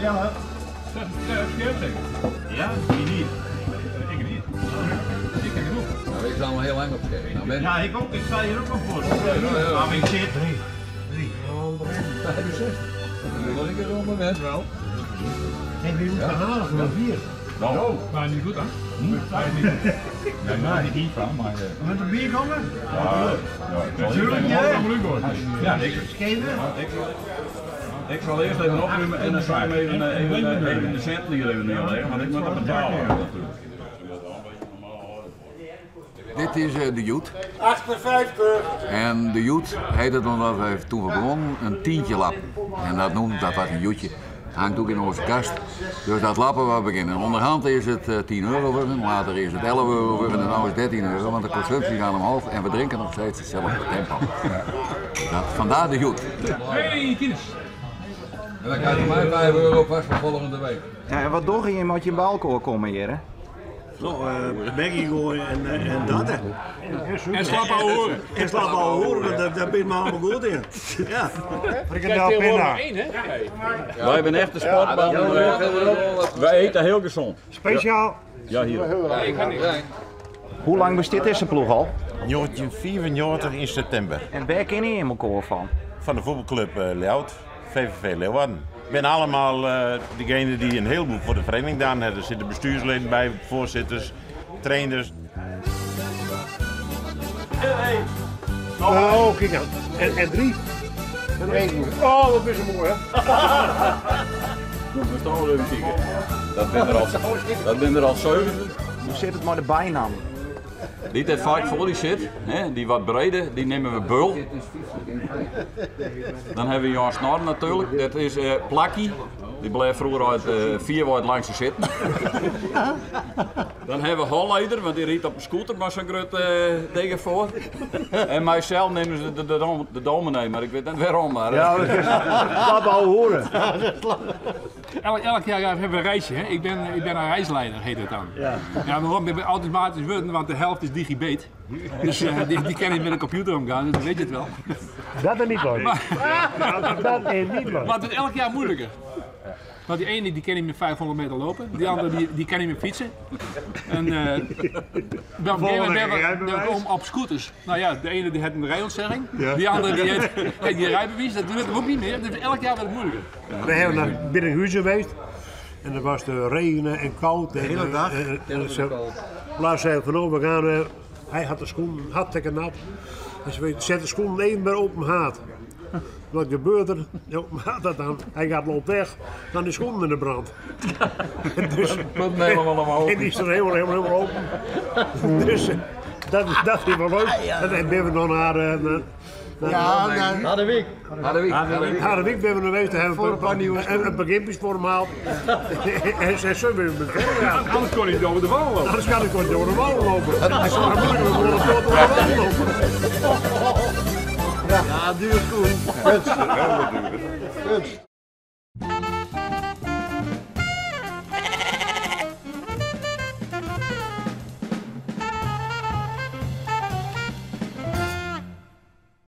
Jelle. Scherp zeker? Ja, wie niet? Ik niet. Ik heb genoeg. Nou, ik sta al heel lang op scherp. Nou ben Ja, ik ook. Ik sta hier ook op voor. Maar ik zit. 3. 3. 65. Dat ik er wel moment wel. En wie moet gaan halen voor 4? Nou, maar niet goed hè? Hm? Nee, maar niet hiervan, maar... Moet er bier komen? Ja, Natuurlijk, ja. Ja, ik, Scheven? Ik zal eerst even opruimen en dan zal ik even, even, even de centen hier even neerleggen, want ik moet dat betalen natuurlijk. Dit is de Joet. 58. En de Joet heet het omdat wij toen we begonnen een tientje lap. En dat noemt, dat was een joetje. Hangt ook in onze kast. Dus dat lappen we beginnen. Onderhand is het 10 euro worden, later is het 11 euro worden en nu is het 13 euro, want de consumptie gaat omhoog en we drinken nog steeds hetzelfde tempo. Dat, vandaar de Joet. Hey, Tinus. En dan krijg je mij 5 euro vast voor volgende week. Ja, en wat doe je moet je in Balkoor komen hier, hè? Nou, bekkie gooien en dat. Hè. En slap ouwe horen. En slap ouwe horen, daar ben ik me allemaal goed in. Ja. Frikandel pinda. Één, hè? Wij hebben echt de sportband. Wij eten heel gezond. Speciaal. Ja, hier. Hoe lang bestaat deze ploeg al? 1994 in september. En waar ken je in elkaar van? Van de voetbalclub Leeuwarden, VVV Leeuwarden. Ik ben allemaal degenen die een heleboel voor de vereniging gedaan hebben. Er zitten bestuursleden bij, voorzitters, trainers. Oh, kijk aan. En 3. En 1. Oh, dat is een mooi, hè? Moet we toch even kijken. Dat ben er al 7. Hoe zit het maar de bijnaam? Die dat vaak voor die zit, hè, die wat brede, die nemen we Bul. Dan hebben we Jan Snor natuurlijk, dat is Plakkie. Die bleef vroeger uit 4 woord langs te zitten. Dan hebben we Holleder, want die reed op een scooter maar zo'n groot ding voor. En mijzelf nemen ze de dominee, maar ik weet niet waarom. Maar, Ja, dat is slap ouwe horen. Elk jaar hebben we een reisje. Hè? Ik ben een reisleider, heet het dan. Ja. Ja, waarom? Ik ben automatisch worden, want de helft is digibet. Dus die kan niet met een computer omgaan, dus dan weet je het wel. Dat is niet leuk. Dat is niet leuk. Maar het is elk jaar moeilijker. Want die ene die kan niet meer 500 meter lopen, die andere die kan niet meer fietsen. En dan op een gegeven moment om op scooters. Nou ja, de ene die heeft een rijontzegging, die andere die heeft geen rijbewijs, dat doet het ook niet meer. Dus elk jaar wordt het moeilijker. We hebben naar Biddinghuizen geweest en dat was de regen en koud. De hele dag? Laatst zei van, oh, we gaan, hij had de schoenen hartstikke nat. En ze zet de schoenen even bij open haard. Wat gebeurt er? Ja, maar dat dan, hij gaat loopt weg, dan de schoenen in de brand. Dus, Dat helemaal omhoog. En die is er helemaal open. Dus dat is wel leuk. En ben we nog naar Harderwijk. Harderwijk ben we nog geweest. Daar hebben we een paar gimpjes voor hem gehaald. En zo weer met verder gaan. Anders kon hij door de wal lopen. Anders kan ik gewoon door de wal lopen. Hij kon moeilijk door de wal lopen. Ja, duur schoen. Kunst, heel duur. Kunst.